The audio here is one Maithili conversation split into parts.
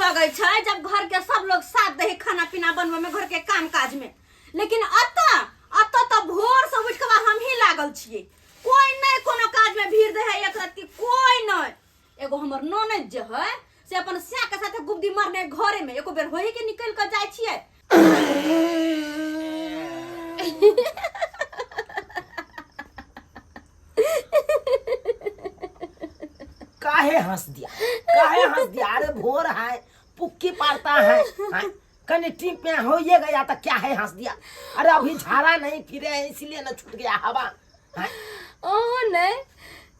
लगै छै जब घर के सब लोग साथ दे खाना पीना बनबै में, घर के काम काज में। लेकिन अतऽ अतऽ तऽ भोर से उठि कऽ हम ही लागल छियै, कोई नहीं कोनो काज में भीड़ दे है एक रत्ती, कोई नहीं। एगो हमर ननद जे है से अपन स्या के साथे गुब्दी मारने घरे में एको बेर होही के निकल के जाय छियै। काहे हंस दिया, काहे हंस दिया? अरे भोर है, पुक्की पारता है, हैं? कनी टीम पे हो ये गया तो क्या है हंस दिया? अरे अभी झाड़ा नहीं फिरे हैं इसलिए ना छूट गया हवा, हैं? ओ नहीं,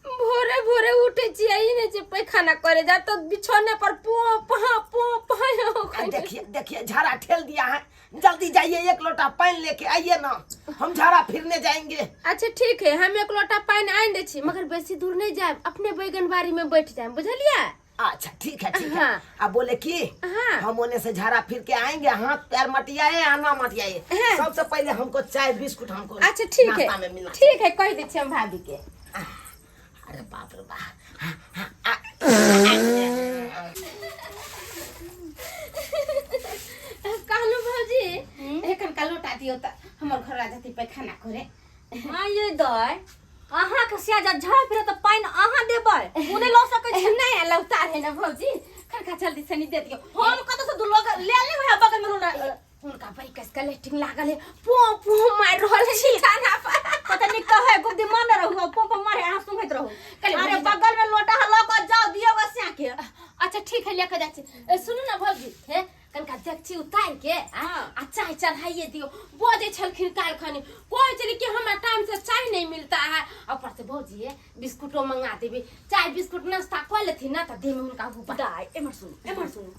भोरे भोरे उठे छियै, ई नहीं जे पैखाना करे जा तो बिछौने पर पो पा पो पा। देखिए देखिए, झाड़ा ठेल दिया है, जल्दी जाइए एक लोटा पानी लेके आइए ना, हम झाड़ा फिरने जाएंगे। अच्छा ठीक है, हम एक लोटा पानी आनि दै छी, मगर बेसी दूर नहीं जाए, अपने बैगन बाड़ी में बैठ जाए, बुझलियै? अच्छा ठीक है, ठीक है। हाँ। अब बोले कि हाँ। हम ओने से झाड़ा फिर के आएंगे, हाथ पैर मटियाए आना मटियाए। हाँ। सबसे पहले हमको चाय बिस्कुट हमको अच्छा ठीक है, नाश्ता में मिलना। ठीक है, कह दै छी हम भाभी के। अरे बाप रे बाप, हाँ, हाँ, आ, कहलू भौजी, एखन का लोटा दियौ त हमर घर आ जती पैखाना करे। हाँ ये दाय, अहाँ के सिया जा झाड़ फिरे त पानि अहाँ देबै, ओ नहि लऽ सकै छी। नहीं लौता रहे ना भौजी, खनका जल्दी से नहीं दे दियौ। हम कतऽ से दू लोग ले ले होय बगल में लोटा। हुनका बैकस के लेटिंग लागल है, पो पो मारि रहल है खाना पर। पता नहीं कहे गुब्दी मारने रहू, पो पो मारे अहाँ सुनैत रहू। कहलियै, अरे भौजी, बगल में लोटा है, लऽ कऽ जाओ दियौ ग सिया के। अच्छा ठीक है, लेके जाइ छी। ए, सुनू ना भौजी, हे कनका देखची उतार के हाँ। आ चाय चढ़ाइए दियो। बजै छलखिन काल्हि खनी, कहै छलै कि हमरा टाइम से चाय नहीं मिलता है। आ ऊपर से भौजी हे बिस्कुटो मंगा देबी, चाय बिस्कुट नाश्ता कऽ लेथिन ना तऽ देह में हुनका हुबा। दाय एम्हर सुनू, एम्हर सुनू,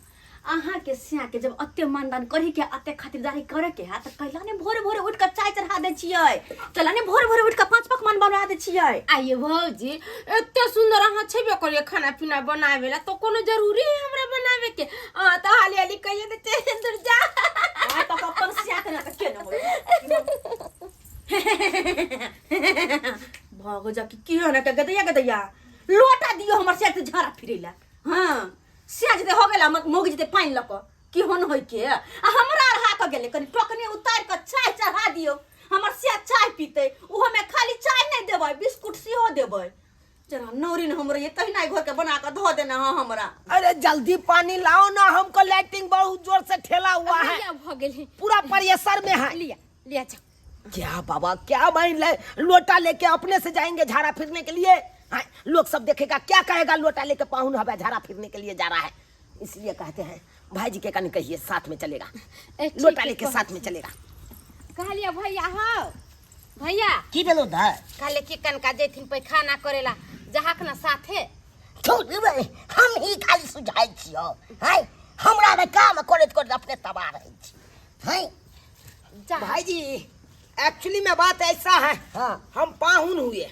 अहाँ के सिया के जब अते मानदान करे के अते खातिरदारी करे के है त कैला ने भोरे भोरे उठ के चाय चढ़ा दे छियै, कैला ने भोरे भोरे उठ के पांच पकवान बना दे छियै। आइए भौजी, एते सुंदर अहाँ छेबे करिए खाना पीना बनावे ला, तो कोनो जरूरी है हमरा बनावे के? अहाँ तो हाली हाली कहिए दे छै दूर जा। आ त अपन सिया के ना त के न होय भागो जा कि की होना के गदैया गदैया लोटा दियो हमर सिया के झाड़ा फिरेला। हां सिया जते हो गेला मोग जते पानि लऽ कऽ की होन होय के आ हमरा अरहा कऽ गेलै, कनि टोकनी उतारि कऽ चाय चढ़ा दियौ, हमर सिया चाय पीतै, ओहो में खाली चाय नहि देबै, बिस्कुट सेहो देबै। जरा नौरी ने हमरो ये तहिना घर के बना कऽ धऽ देना हँ हमरा। अरे जल्दी पानी लाओ ना, हमको लाइटिंग बहुत जोर से ठेला हुआ है। लिया भऽ गेल, पूरा परिसर में है। लिया लिया जाओ। क्या बाबा क्या भाई लोटा लेके अपने से जाएंगे झाड़ा फिरने के लिए? हाँ, लोग सब देखेगा क्या कहेगा, लोटा लेके पाहुन हवा झाड़ा फिरने के लिए जा रहा है। इसलिए कहते हैं भाई जी के कन कहिए साथ में चलेगा, ए, ठीक लोटा है, लेके कह- साथ में चलेगा। कहलिए भैया, हो भैया की भेलो दाय? कहले कि कनका जैथिन पैखाना करेला जहाक ना साथे। छोड़ रे, हम ही खाली सुझाइ छियो हैं, हमरा ने काम करैत करैत अपने तबाह रहै छी हैं। जा। भाई जी एक्चुअली में बात ऐसा है, हाँ। हम पाहुन हुए,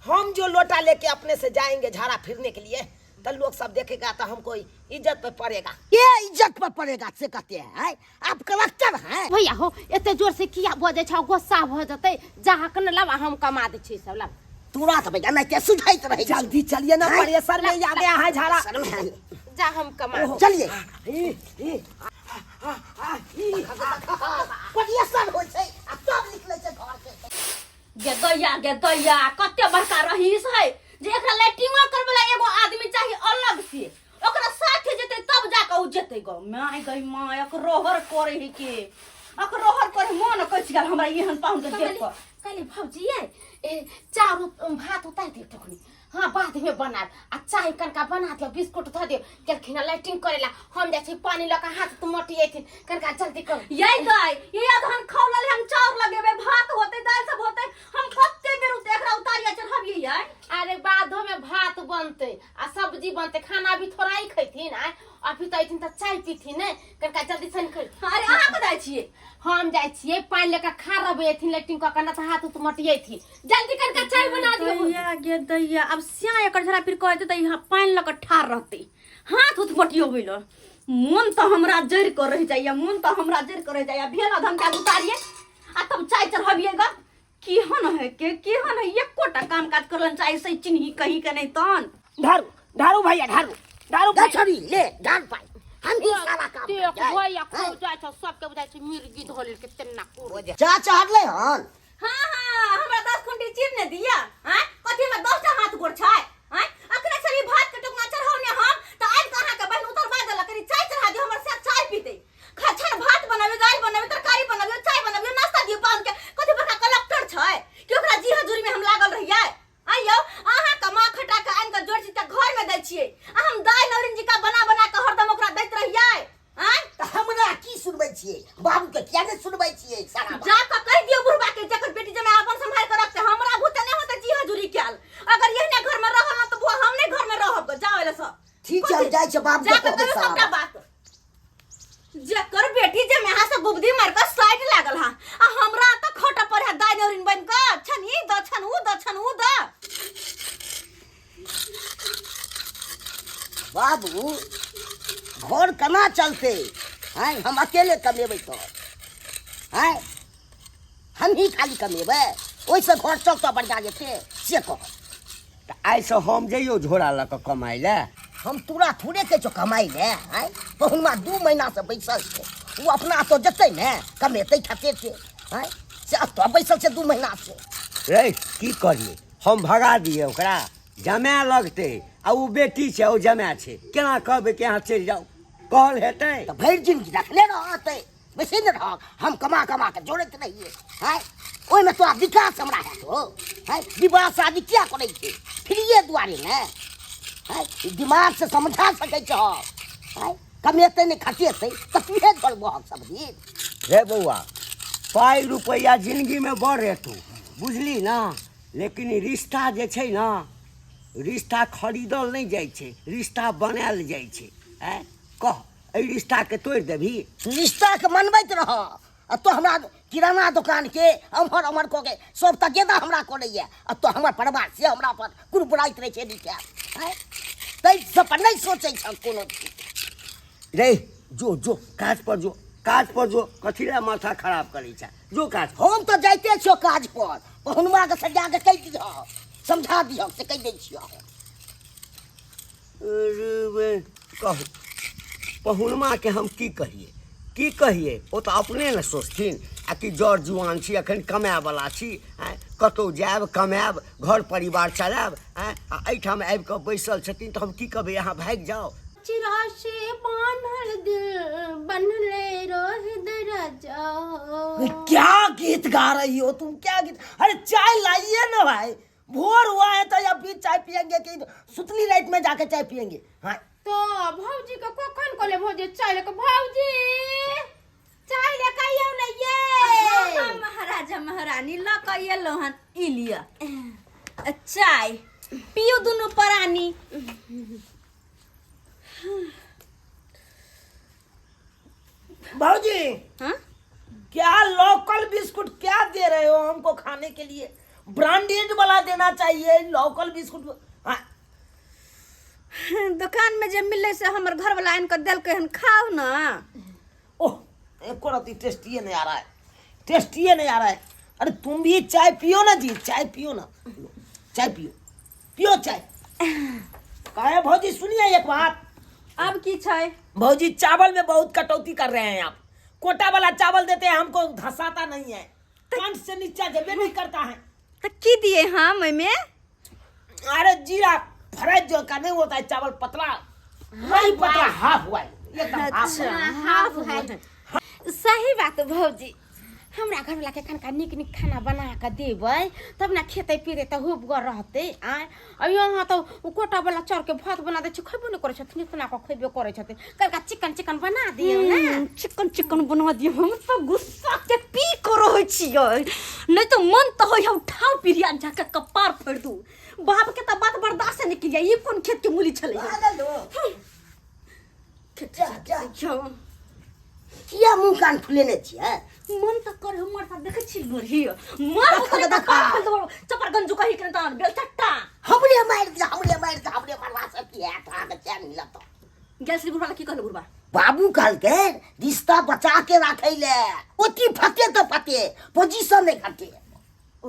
हम जो लोटा लेके अपने से जाएंगे झाड़ा फिरने के लिए तो लोग सब देखेगा तो हमको इज्जत पे पड़ेगा। ये इज्जत पर पड़ेगा से कहते हैं, हैं? आप कलेक्टर हैं। भैया हो एते जोर से किया बजै छौ, गुस्सा भ जतै, जहाक न लावा हम कमा दै छी सब लावा। तोरा तऽ भैया नहीं सुझाइत रहै छी। जल्दी चलिए ना, हैं? परेशर में आ गया है झाड़ा। शर्म है। जा हम कमा ओहो, चलिए। ई, ई, आ, आ, ई। परेशर होइ छै आ सब लिख लै छै घर के। गे दैया गे दैया, कते बड़का रहीस है जे एकरा लैट्रिनो करबै ला एगो आदमी चाही अलग से, ओकरा साथे जेतै तब जाके उ जेतै। गो my गई my, अकरोहर करे है के अकरोहर करे, मन कचि गेल हमरा एहन पाहुन के देख कऽ। कहली भौजी ये, ए, चाउर भात उतारि दियौ टोकनी, हाँ बाद में बनाब, आ चाय कनका बना दियौ, बिस्कुट धऽ दियौ। गेलखिन हँ लैट्रिन करेला, हम जाइ छी पानी लऽ कऽ हाथ तू मटियेथिन, कनका जल्दी करू। ये दाइ, ये अधन खौलल हम चाउर लगेबै, भात होतै, दालि सब होतै, हम कते बेर एकरा उतारिया चढ़ाबियै यार। अरे बादो में भात बनतै आ सब्जी बनतै, खाना अभी थोड़ा ही खैथिन, आय अभी तऽ अयथिन तऽ चाय पीथिन ने, कनका जल्दी सन खै। अरे अहाँ कतऽ जाइ छियै? हम जाइ छियै पानि लऽ कऽ खा रहबै, अयथिन लैट्रिन कऽ कऽ, ना तऽ हाथ उत मटियेथिन। जल्दी कनका चाय बना दियौ। दैया गे दैया, अब स्या एकर झरा फिर कहै तऽ यहाँ पानि लऽ कऽ ठाढ़ रहतै, हाथ उत मटियबै लऽ। मोन तऽ हमरा जरि कऽ रहि जाइया, मोन तऽ हमरा जरि कऽ रहि जाइया। भेल अधन के उतारियै आ तब चाय चढ़बियै ग। केहन है के केहन है, एकोटा काम काज करलन चाहे से चिन्ही कहीं के नहीं तहन। ढारू ढारू भैया ढारू दारू दे पाइ। छोड़ी ले डाल पाइ हम ही सारा काम देख करबै। भैया खो जाइ छौ सबके बुझाइ छै मिर्गी धऽ लेलकै तेना कोर चा चढ़ले हन हाँ हाँ हमरा 10 खुंटी चीर ने दिया हाँ कथी हमरा 10 टा हाथ गोड़ छै हाँ अखने छली भात के टोकना चढ़ौने हम त आबि के अहाँ के बहन उतरवा देलक कनी चाय चढ़ा दियो हमर से चाय पीते खछन भात बनाबियो दालि बनाबियो तरकारी बनाबियो चाय बनाबियो नाश्ता दियो पाहुन के कथी बड़का कलेक्टर छै कि ओकरा जी हजूरी में हम लागल रहियै आइयो अहाँ कमा खटा के आनि के जोड़ छी त घर में दै छियै आ हम दाइ नवरीन जी का बना बना के हरदम ओकरा दैत रहियै आँय तऽ हमरा की सुनबै छियै बाबू के किया नहि सुनबै छियै सारा बात जा के कहि दियो बुढ़बा के जकर बेटी जमाय अपन संभाल के रखते हमरा भूते नहीं होते जी हजूरी क्याल अगर यही ने घर में रहल ना तो बुआ हम नहीं घर में रहब जाओ एले सब ठीक छै हम जाइ छियै बाबू जा के के कहबै कहियो सारा सबटा बात। बात जकर बेटी जमाय से गुबदी मार के साइड लागल हा आ हमरा त खट पर है दाइ नौरिन बन के छन ई द छन ऊ द छन ऊ द बाबू घर केना चलतै आँय हम अकेले कमेबै तऽ आँय हम ही खाली कमेबै ओहिसँ घर चलतऽ बढ़िआँ जेतै से कह तऽ आइसँ हम जइयौ झोरा लऽ कऽ कमाइ लए हम तोरा थोड़े कहै छौ कमाइ लए आँय पहुनमा 2 महीनासँ बैसल छै ओ अपना तऽ जेतै ने कमेतै खटेतै आँय से एतऽ बैसल छै 2 महीनासँ रे की करियै हम भगा दियै ओकरा जमाए लगतै आ ओ बेटी छै ओ जमाए छै केना कहबै कि अहाँ चलि जाउ कहल हेतै तऽ भरि जिनगी रखने रहतै बेसी नहि रहक हम कमा कमा कऽ जोड़ैत रहियै आँय ओहिमे तोरा विकास हमरा हैत हो आँय विवाह शादी किया करै छै फ्रीए दुआरे ने आँय दिमागसँ समझा सकै छह आँय कमेतै नहि खटेतै तऽ तूहे जोड़बहक सब दिन रे बौआ पाइ रुपैआ जिनगीमे बड़ हेतौ बुझली ने लेकिन रिश्ता जे छै ने रिश्ता खरीदल नहि जाइ छै रिश्ता बनायल जाइ छै आँय कह एहि रिश्ताके तोड़ि देबही रिश्ताके मनबैत रह आ तो हमरा किराना दोकानके एम्हर ओम्हर कऽ के सब तगेदा हमरा करैए आ तो हमर परिवार से हमरा पर कुरबुराइत रहै छै नीचा आँय ताहि सब पर नहि सोचै छह कोनो चीज रे जो जो काज पर जो काज पर जो कथी लए माथा खराब करै छै जो काज पर। हम तऽ जाइते छियौ काज पर पहुनमाके सजा कऽ कहि दिहऽ समझा दिहऽ से कहि दै छियौ अरे बे, कहू पहुनमाके हम की कहियै की कहियै ओ तऽ अपने ने सोचथिन आ कि जर जुआन छी एखन कमायवला छी आँय कतहु जायब कमायब घर परिवार चलायब आँय आ एहिठाम आबि कऽ बैसल छथिन तऽ हम की कहबै अहाँ भागि जाउ चिरा से बान्हल दिल बनले रोह दरजा हो क्या गीत गा रही हो तुम क्या गीत अरे चाय लाइए ना भाई भोर हुआ है तो या फिर चाय पियेंगे कि सुतली रात में जाके चाय पियेंगे हाँ तो भौजी के कखन कहले भौजी चाय लेके भौजी चाय लेके आइयो ने ये हाँ, महाराजा महारानी ल के एलो हन ई लिअ चाय पियो दुनू प्राणी भौजी हाँ क्या लोकल बिस्कुट क्या दे रहे हो हमको खाने के लिए ब्रांडेड वाला देना चाहिए लोकल बिस्कुट हाँ, दुकान में जे मिले से हमर घर वाला आनि कऽ देलकै हन खाउ ना ओह एको रत्ती टेस्टिए नहीं आ रहा है टेस्टिए नहीं आ रहा है अरे तुम भी चाय पियो ना जी चाय पियो ना लो, चाय पियो पियो चाय कहे भौजी सुनिए एक बात अब की छै भौजी चावल में बहुत कटौती कर रहे हैं आप कोटा वाला चावल देते हैं हमको धसाता नहीं है कंठ से नीचा जबे नहीं करता है तऽ की दिए हम ओहिमे अरे जीरा फ्राई जो का नहीं होता है चावल पतला वही पतला हाफ हुआ है एकदम हाफ अच्छा हाफ है सही बात भौजी हमरा घरवला के कनका नीक नीक खाना बना कऽ देबै तब ने खेतै पीतै तऽ हुबगर रहतै आँय आ यहाँ तऽ ओ कोटावला चाउरके भात बना दै छै खयबो नहि करै छथिन इतना कऽ खयबे करै छथिन कनका चिकन चिकन बना दियौ ने चिकन चिकन बना दियौ हम तऽ गुस्सा के पी कर रहै छियै नहि तऽ मन तऽ होइए उठाउ पिरिया जाके कपार फोड़ि दू बाप के तऽ बात बर्दाश्त नहि केलियै ई कोन खेत के मूली छलै जा जा किया मुंह कान फुलेने छियै मन तऽ कर हमर साथ देखै छी लोढ़ी मार देखा, ओकरे देखा। कपार फोड़ि देबौ चपर गंजू कही के तहन बेल चट्टा हमरे मारि दे हमरे मारि दे हमरे मारवा से की हैत अहाँके चैन मिलत गेल श्री बुढ़वा की कहल बुढ़वा बाबू कहलकै रिश्ता बचा के राखै ले ओती फटे तऽ फटे पोजीशन नहि घटे ओ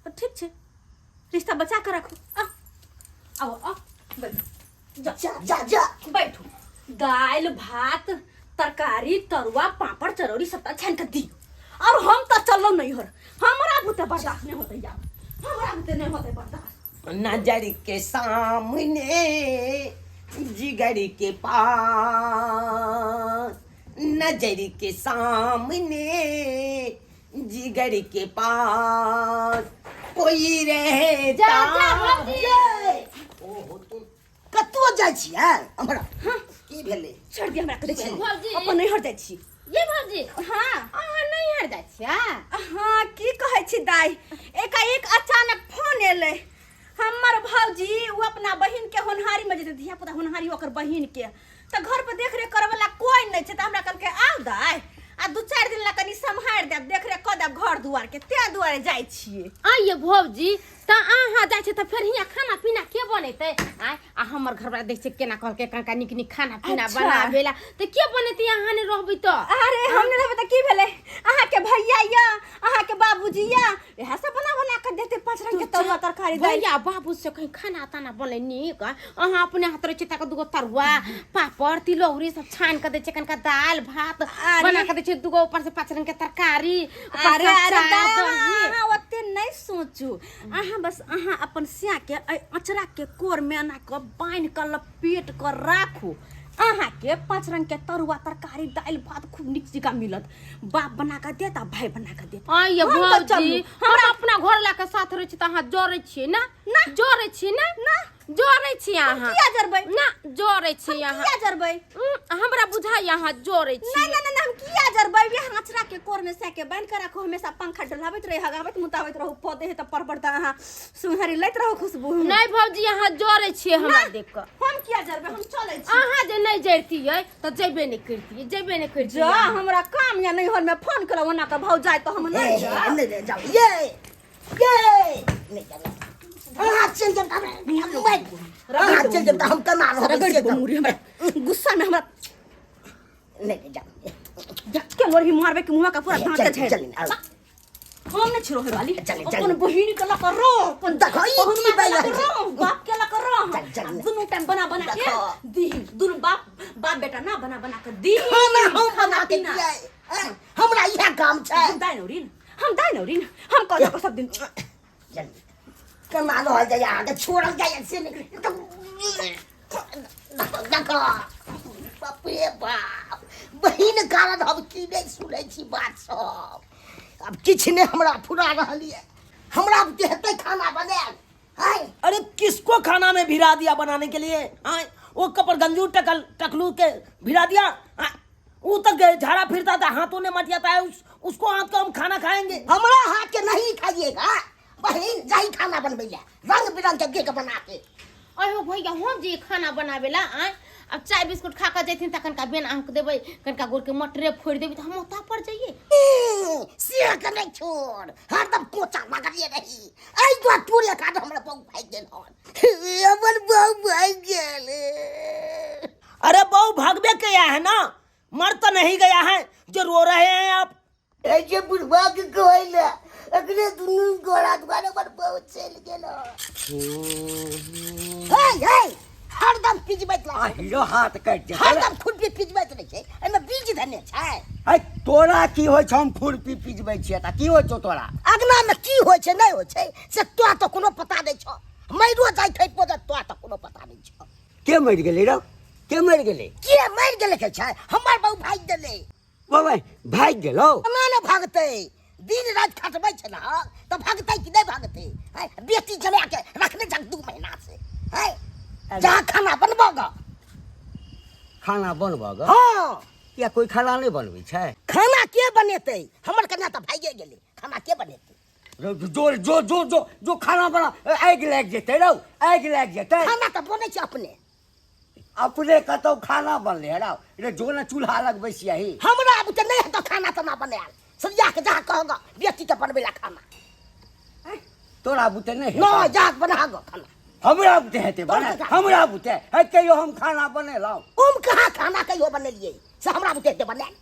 तऽ ठीक छै रिश्ता बचा के राखू आ आबो आ बैठू जा जा जा जा बैठू दालि भात तरकारी तरुआ पापड़ चरौरी सबटा छानि कऽ दियौ और हम तऽ चललहुँ नैहर हमरा बुते बर्दाश्त नहि होतै आब हमरा बुते नहि होतै बर्दाश्त नजर के सामने जिगर के पास नजर के सामने जिगर के पास कोई रहता जा, जा, भौजी। ओहो तुम कतौ जाइ छियै हमरा की भेलै छोड़ि दिअ हमरा करै छी भौजी। अपन नैहर जाइ छी ये भौजी हाँ अहाँ नैहर जाइ छियै हाँ की कहै छी दाई एकाएक अचानक फोन एलै हमर भौजी ओ अपना बहिन के होनहारी में जेतै धिया पुता होनहारी ओकर बहिन के तऽ घर पर देख रेख करऽ वाला कोई नहि छै तऽ हमरा कहलकै आउ दाई आ दू चारि दिन ला कनि सम्हारि देब देख रेख कऽ देब घर दुआर के तें दुआरे जाइ छियै आइए भौजी तऽ अहाँ जाइ छै तऽ फेर हियाँ खाना पीना के बनेतै आय आ हमर घरवाला देख छै केना कहलकै कनका नीक नीक खाना पीना अच्छा। बनाबेला तऽ के बनेतै अहाँ नहि रहबै तऽ अरे हम नहि रहबै तऽ की भेलै अहाँके भैया या अहाँके बाबूजी या इएह सब बना बना कऽ देतै पाँच रंग के तरुआ तरकारी दालि भैया बाबू से कहीं खाना ताना बने नीक अहाँ अपने हाथ रहै छै तक दूगो तरुआ पापड़ तिलौरी सब छान के दै छै कनका दालि भात अरे। बना के दै छै दूगो ऊपर से पाँच रंग के तरकारी ऊपर अरे से अरे अचार, दादा, दही। अहाँ ओते नहि सोचू अहाँ बस अहाँ अपन स्या के एहि अचरा के कोर में एना कऽ बान्हि कऽ लपेट कऽ राखू अहाँके पाँच रंग के तरुआ तरकारी दालि भात खूब नीक जकाँ मिलत बाप बना कऽ देत आ भाय बना कऽ देत आइए हम तऽ भौजी चलू। हम अपना घर ला के साथ रहै छी तऽ अहाँ जरै छियै ना ना। जरै छियै ना ना। जरै छियै अहाँ किया जरबै ना जरै छियै अहाँ किया जरबै हमरा बुझाइए अहाँ जरै नहीं छियै नहीं नहीं हम किया जरबै वएह अचरा के कोर में सैके बान्हि के राखू हमेशा पंखा डोलाबैत रही हगाबैत मुताबैत रहू पौधे है तऽ पर पर तऽ अहाँ सुनहरी लैत रहू खुशबू नहि भौजी अहाँ जरै छियै हमरा देख कऽ हम किया जरबै हम चलै छी अहाँ जे नहि जरतियै तऽ जैबे नहि करतियै जैबे नहि करतियै जा हमरा काम या नैहर में फोन करब ओना के भौ जाय तऽ हम नहि जायब नहि नहि जाउ ये ये नहि जाउ अहाँ चलि जाउ तऽ हमरा अहाँ चलि जाउ तऽ हम केना रहबै रगड़ से देबो कहू। मुरी हमरा गुस्सा में हमरा नहि नहि जाउ जक्के लोरही मारबे के मुंह का पूरा दांत चल झेड़ चल आउ। हम नहीं छिरो वाली चल, चल। अपन बहिन के लक रो अपन देखो, ई बहिन की के लक बजै छै। रो बाप के लक रो चल, चल। आ दुनू टाइम बना बना के देखो। दी दुनू बाप बाप बेटा ना बना बना के दी खाना हम बना के पीना। दियै आँय, हमरा इएह काम छै हम दाइ नौरी न हम दाइ नौरी न हम कह दे सब दिन चल केना रहल जाइए अहाँके छोड़ल जाइए से नहि देखो देखो बाप रे बाप बहिन कारण हम की नहि सुनै छी बात सब आब किछु नहि हमरा फुरा रहल यऽ हमरा बुते हेतै खाना बनायल आँय अरे किसको खाना में भिरा दिया बनाने के लिए आय वो कपर गंजू टकल टकलू के भिरा दिया आय, वो तक झाड़ा फिरता था हाथों ने मटियाता है उसको हाथ को हम खाना खाएंगे हमरा हाथ के नहीं खाइएगा बहिन जाही खाना बनबै लए रंग बिरंग के केक बना के अहो भैया हम जे खाना बनाबेला आँय अब चाय बिस्कुट खा कऽ जैथिन तऽ कनिका बेन अहाँके देबै कनिका गुड़के मटरे फोड़ि देबै तऽ हम ओतऽ पर जइयै से के नहीं छोड़ हरदम कोचा लगलिए रही एहि दुआरे तोरे कारण हमरा बहु भागि गेल हन हमर बहु भागि गेल अरे बहु भागबे गया है ना मर तो नहीं गया है जो रो रहे हैं आप एहि जे बुढ़वा के कहै लए एकरे दुनू गोरा दुआरे हमर बहु चलि गेल हन। हे हे हरदम पिजबैत आ रहै हीरो हाथ काटि जेतै हरदम खुरपी पिजबैत रहै छै एहिमे बीज धने छै है तोरा की होइ छौ हम खुरपी पिजबै छियै तऽ की होइ छौ तोरा अगनामे की होइ छै नहि होइ छै से तोरा तऽ कोनो पता नहि छौ मरियो जाइ छै तोरा तऽ कोनो पता नहि छौ के मरि गेलै रौ के मरि गेलै के मरि गेलै के छै हमर बहु भागि गेलै बाबा भागि गेलौ केना ने भागतै दिन राति खटबै छै ने तऽ भागतै कि नहि भागतै आँय, बेटी जमा के रखने छक 2 महीना से आँय, जहाँ खाना बनबऽ ग खाना बनबऽ ग हँ किया कोइ खाना नहि बनबै छै खाना के बनेतै हमर कन्या तऽ भागिए गेलै खाना के बनेतै रौ, जो जो जो जो जो खाना बना आगि लागि जेतै रौ आगि लागि जेतै खाना तऽ बनै छै अपने अपने कतौ खाना बनलै है रौ रे जो ने चूल्हा लग बैसियही हमरा आब तऽ नहि हेतौ खाना ताना बनायल सरिया के जहाँ कहग बेटी के बनबै ला खाना तोरा बुते नहि न हेतौ जा बना गो खाना हमरा बुते हेतै बना तोरा हमरा बुते है कहियो हम खाना बनेलहुँ हम कहाँ खाना कहियो बनेलियै से हमरा बुते हेतै बनायल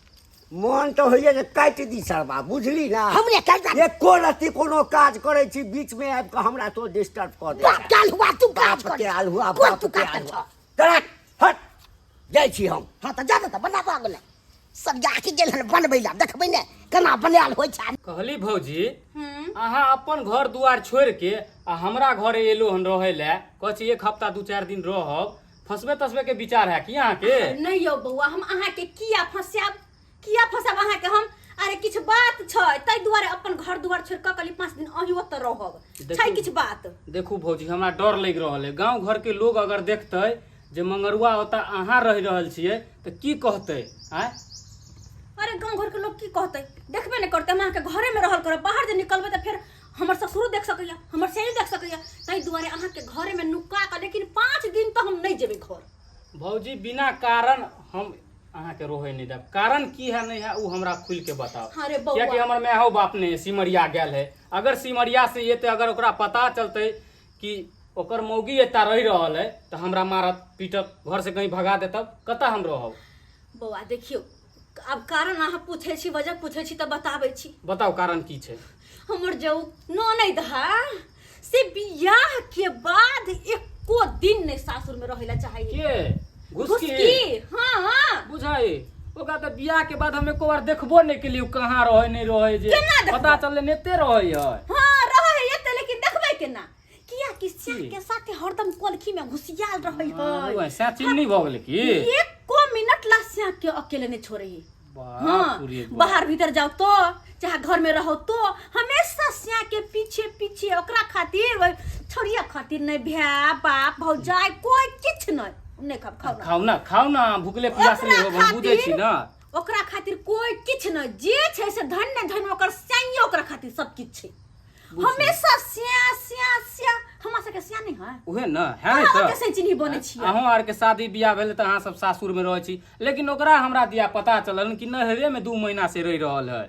मन तऽ होइए जे काटि दी सरबा बुझली ना हमरे काटि दी। एको रत्ती कोनो काज करै छी बीच में आबि कऽ हमरा तो डिस्टर्ब कऽ दे बाप के आलुआ तू काज बाप कर के आलुआ कोन बाप तू के काज कर आलुआ। छह? तोरा हट जाइ छी हम। हँ तऽ जा तऽ बनाबऽ गेलै सब जाके गेल हन बनबै लए, देखबै ने केना बनायल होइ छै। कहली भौजी, अहाँ अपन घर दुआर छोड़ि के आ हमरा घरे एलो हन रहै लए, कहै छी एक हफ्ता 2-4 दिन रहब, फंसबे तसबे के विचार है की अहाँके? नहि यौ बौआ, हम अहाँके किया फंसायब, किया फंसायब अहाँके हम? अरे किछु बात छै ताहि दुआरे अपन घर दुआर छोड़ि कऽ कहली 5 दिन अहीं ओतऽ रहब, छै किछु बात। देखू भौजी, हमरा डर लागि रहल है, गाँव घर के लोग अगर देखतै जे मंगरुआ ओतऽ अहाँ रहि रहल छियै तऽ की कहतै? आँय, अरे गाँव घर के लोग की कहतै, देखबे नहि करतै। हम अहाँके घरेमे रहल करब, बाहर जे निकलबै तऽ फेर हमर ससुरो देख सकैया, हमर सैयो देख सकैया, ताहि दुआरे अहाँके घरेमे नुका कऽ, लेकिन 5 दिन तऽ हम नहि जेबै घर। भौजी, बिना कारण हम अहाँके रहै नहि देब, कारण की है नहीं है ओ हमरा खुलि के बताओ। अरे बौआ। कियाकि हमर मायो बाप नहि है, सिमरिया गेल है, अगर सिमरिया से एतै, अगर ओकरा पता चलतै कि ओकर मौगी एतऽ रहि रहल है तऽ हमरा मारत पीटत, घर से कहीं भगा देतब, कतऽ हम रहब? बौआ देखियौ, आब कारण अहाँ पूछै छी, वजह पूछै छी तऽ बताबै छी। बताउ कारण की छै? हमर जो ननैद है से बियाह के बाद एको दिन नहीं सासुर में रहै ला चाहै। के घुसकी? घुसकी, हाँ। बुझाई ओकरा तऽ बियाह के बाद हम एको बार देखबो नहि केलियै, ओ कहाँ रहै नहि रहै, जे केना देखबै? पता चललै नेते रहै है। हाँ रहै है एते, लेकिन देखबै केना? किया कि स्याह की? के साथे हरदम कोलखी में घुसियाल रहै है। हाँ, सैह चिन्नी भऽ गेलै की? एको मिनट ला स्याह के अकेले नहीं छोड़े है। बाप हाँ, रे बाप। बाहर भीतर जाओ तो चाहे घर में रहो तो हमेशा स्याह के पीछे पीछे, ओकरा खातिर ओहि छोड़िया खातिर नहीं भैया बाप भौजाई कोई किछ नहीं, नहीं खाब खाओ ना। खाउ ना, खाउ ना, भुखले प्यासले ओकरा हो, हम बुझै छी खातिर- ना। ओकरा खातिर कोई किछ नहीं, जे छै से धन ने धन ओकर स्याह, ओकरा खातिर सब किछ छै, हमेशा स्या स्या स्या। हमरा सबके स्या नहीं है। उहे न है ने अहाँ तऽ ओते से चिन्ही बनै छियै। अहूँ आरके शादी बियाह भेल तऽ अहाँ सब सासुरमे रहै छी, लेकिन ओकरा हमरा दिया पता चलल कि नैहरे में 2 महीना से रहि रहल है।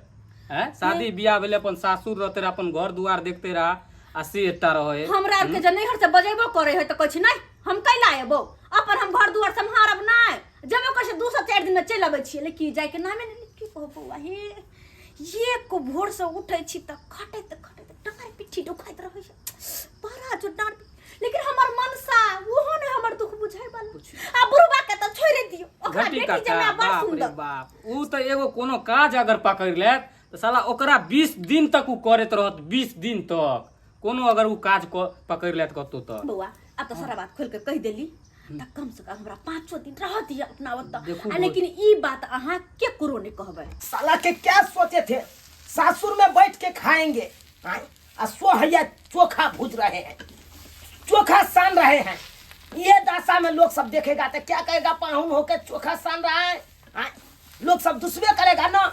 हैं, शादी बियाह भेलै अपन सासुर रहते रह, अपन घर दुआर देखते रह, आ से एता रहे। हमरा आरके जे नैहर से बजेबो करे है तऽ कहै छै नहीं हम कैला एबो, अपन हम घर दुआर सम्हारब नहीं, जेबो करै छै 2 से 4 दिन में चलि अबै छियै, लेकिन जाइके नामे नहि। की कहू बौआ, हे एक भोर से उठै छी तऽ खटैत खटैत डाँर पिट्ठी दुखाइत रहै छै, बड़ा जो डाँर, लेकिन हमर मनसा ओहो नहि हमर दुख बुझै वाला। आ बुढ़वा के तऽ छोड़ि दियौ, ओकरा घटी बेटी काका, जमाय बड़ बाप रे सुंदर। बाप, ऊ तऽ एगो कोनो काज अगर पकड़ि लेत तऽ साला ओकरा 20 दिन तक ऊ करैत रहत, 20 दिन तक कोनो अगर ऊ काज पकड़ि लेत कतौ तऽ। बौआ आब तऽ सारा बात खोलि कऽ कहि देली तऽ कम से कम हमरा 5 दिन रह दिअ अपना ओतऽ। देखू आ बहुत- लेकिन ई बात अहाँ केकरो नहि कहबै। साला के क्या सोचे थे सासुर में बैठ के खाएंगे, आय? आ सो हैया चोखा भूज रहे हैं, चोखा सान रहे हैं। ये दशा में लोग सब देखेगा तो क्या कहेगा, पाहुन होके चोखा सान रहा है, आय? लोग सब दुसबे करेगा ना।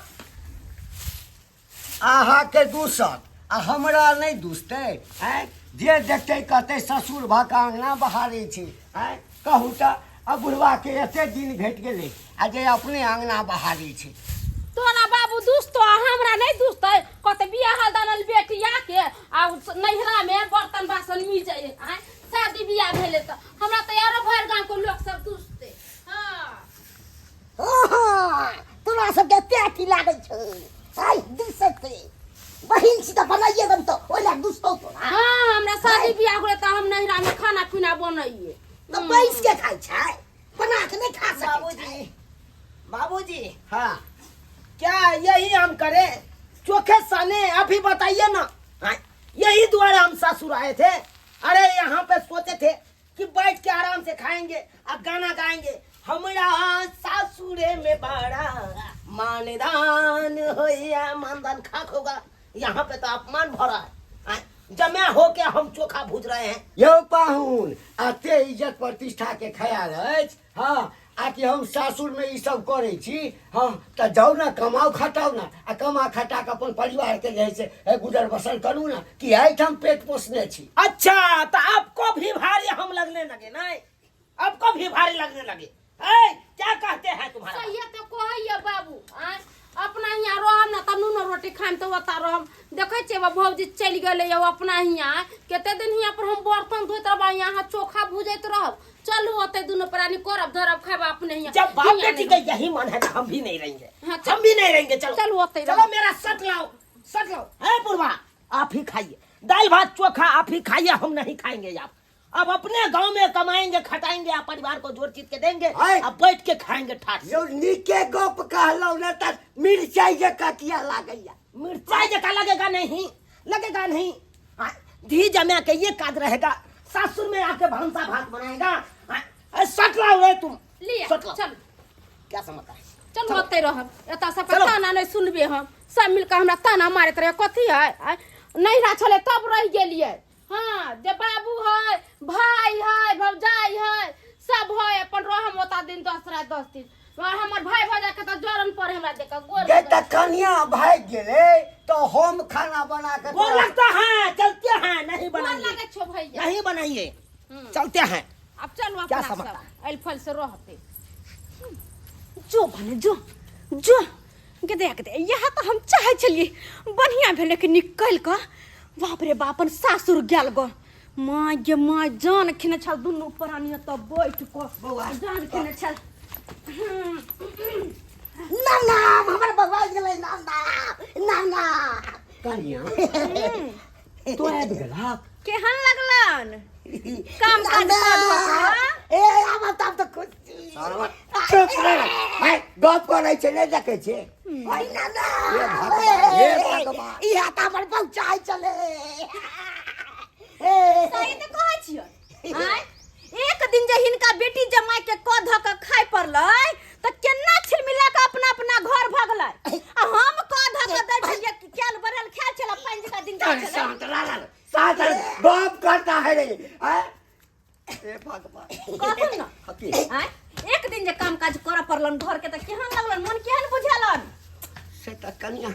अहाँके दूसत आ हमरा नहि दूसतै? आँय, जे देखतै कहतै ससुर भऽ कऽ अङ्गना बहारै छै। आँय कहू तऽ, आ बुढ़बाके एते दिन घटि गेलै आ जे अपने अङ्गना बहारै छै। तोरा बाबू दुसतो आ हमरा नहि दुसतै? कहतै बियाह दानल बेटिया के आ नैहरा में बर्तन बासन मीजै, आँय शादी बियाह भेलै तऽ हमरा तऽ आरो भरि गाँव के लोक सब दुसतै। हाँ हाँ, तोरा सबके एते अथी लागै छै, आइ दुसतै बहिन छी तऽ बनाइए देम तऽ ओहि लए दुसतौ तोरा। हाँ हमरा शादी बियाह होलै तऽ हम नैहरा में खाना पीना बनैये। तऽ बैस के खाइ छै, बना के नहीं खा सकै छै। बाबूजी, बाबूजी। हाँ। क्या यही हम करें चोखे साने? अभी बताइए ना। हाँ, यही द्वारा हम ससुर आए थे। अरे यहाँ पे सोचे थे कि बैठ के आराम से खाएंगे और गाना गाएंगे, हमरा सासुरे में बड़ा मानदान होया, मानदान खाक होगा। यहाँ पे तो अपमान भरा है। आय, जमा होके हम चोखा भूज रहे हैं। यौ पाहुन, एते इज्जत प्रतिष्ठा के ख्याल अछि? हाँ, आ कि हम सासुर में ई सब करै छी? हाँ तऽ जाउ ने, कमाउ खटाउ ने, आ कमा खटा कऽ अपन परिवार के जे है से गुजर बसर करू ने, कि एहिठाम पेट पोसने छी? अच्छा तो आपको भी भारी हम लगने लगे नहीं, आपको भी भारी लगने लगे। ए, क्या कहते हैं तुम्हारा? सही तो कहैया बाबू, आँय अपना हियाँ रहम ना तऽ नूनो रोटी खाइम तऽ ओतऽ रहम। देखै छियै बा भौजी चलि गेलै यौ अपना हियाँ, कते दिन हियाँ पर हम बर्तन धोइत रहब आ यहाँ चोखा भुजैत रहब। चलू ओतै दुनू प्राणी करब धरब खायब अपने हियाँ। जब बाप हियाँ बेटी नहि का यही मन है तो हम भी नहीं रहेंगे। हाँ, चल। हम भी नहीं रहेंगे। चलो चलो ओतै चलो रहो। मेरा शर्ट लाओ, शर्ट लाओ। है बुढ़वा आप ही खाइए दाल भात चोखा, आप ही खाइए, हम नहीं खाएंगे। आप अब अपने गांव में कमाएंगे खटाएंगे आप परिवार को जोड़ चीज के देंगे आए। अब बैठ के खाएंगे ठाठ से। यौ नीके गप कहलहुँ ने तऽ मिरचाइ जकाँ किया लागैया मिर्चाई जका लगेगा नहीं लगेगा नहीं आ, धी जमा के ये काज रहेगा सासुर में आके भंसा भात बनाएगा आ, अरे सट लाओ रे तुम लिया सट लाओ चल क्या समझता है चलू ओतै रहब एतऽ सबके चलो। ताना नहि सुनबे हम सब मिलके हमरा ताना मारैत रहे कथी है आँय? नैहरा छलै तब रहि गेलियै हाँ जे बाबू है भाई है भौजाई है सब है अपन रहम ओता दिन 10 रात 10 दिन और हमर भाई भौजाई के तऽ जरन पर हमरा देख गोर गे तऽ कनिया भागि गेलै तऽ हम खाना बना के गोर लगता है चलते हैं नहीं गोर बनाइए लगै छौ भैया नहीं बनाइए चलते हैं अब चलू क्या अपना समझता सब एल फल से रहते जो भने जो जो गे देख दे इएह तऽ हम चाहै छलियै बढ़िआँ भेलै कि निकलि कऽ बाप रे बाप अपन सासुर गेल गो माँ गे माँ जान खेने छल दुनू प्राणी एतऽ बैठ कऽ जान खेने छल नाम नाम हमर बौआ गेलै नाम नाम नाम नाम कनिया तो आबि गेलहक केहन लगलन काम काज कऽ धऽ कऽ? ए आब तब तऽ खुश छी चुप रह भाई गप करै छै नहि देखै छै ओइ नाना हे भगवान, हे भगवान। इएह तऽ हमर बहु चाहै छलै सही तऽ कहै छियै आँय? एक दिन जे हिनका बेटी जमाई के कऽ धऽ कऽ खाय पड़लै तऽ केना छिलमिला कऽ अपना अपना घर भगलै आ हम कऽ धऽ कऽ दै छलियै कि कैल बढ़ल खायल छलै पानि जकाँ दिन जाइ छलै शांत रह शांत रह गप करता है रे आँय? हे भगवान कहथुन न हकी आँय? एक दिन जे काम काज करऽ पड़लन घर के तऽ केहन लगलन मन केहन बुझेलन से तऽ कनिया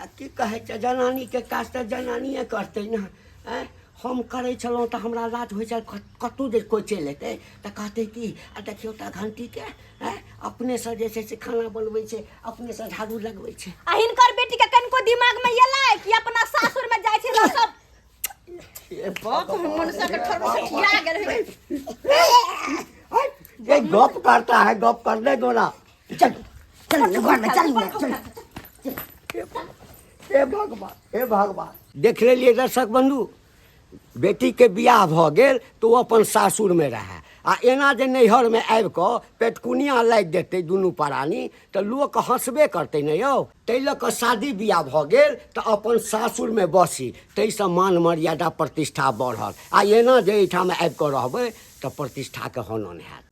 आ की कहै छै जनानीके काज तऽ जनानिए करतै ने आँय हम करै छलहुँ तऽ हमरा लाज होइ छल कतहु जे कोइ चलि अयतै तऽ कहतै कि आ देखियौ तऽ घण्टीके आँय अपनेसँ जे छै से खाना बनबै छै अपनेसँ झाड़ू लगबै छै आ हिनकर बेटी के कनिको दिमाग में एलै कि अपना सासुर में जाइ छै तऽ सब बाप मनुष्य के ठोर में सठिया गेल है ये गप करता है गप करने दो ना चल चल घर में चल चल हे भगवान हे भगवान देख लेलियै दर्शक बंधु बेटीके बियाह भऽ गेल तऽ ओ अपन सासुरमे रहए आ एना जे नैहरमे आबि कऽ पेटकुनिया लागि जेतै दुनू प्राणी तऽ लोक हँसबे करतै ने यौ ताहि लऽ कऽ शादी बियाह भऽ गेल तऽ अपन सासुरमे बसी ताहिसँ मान मर्यादा प्रतिष्ठा बढ़ल आ एना जे एहिठाम आबि कऽ रहबै तऽ प्रतिष्ठाके हनन हैत।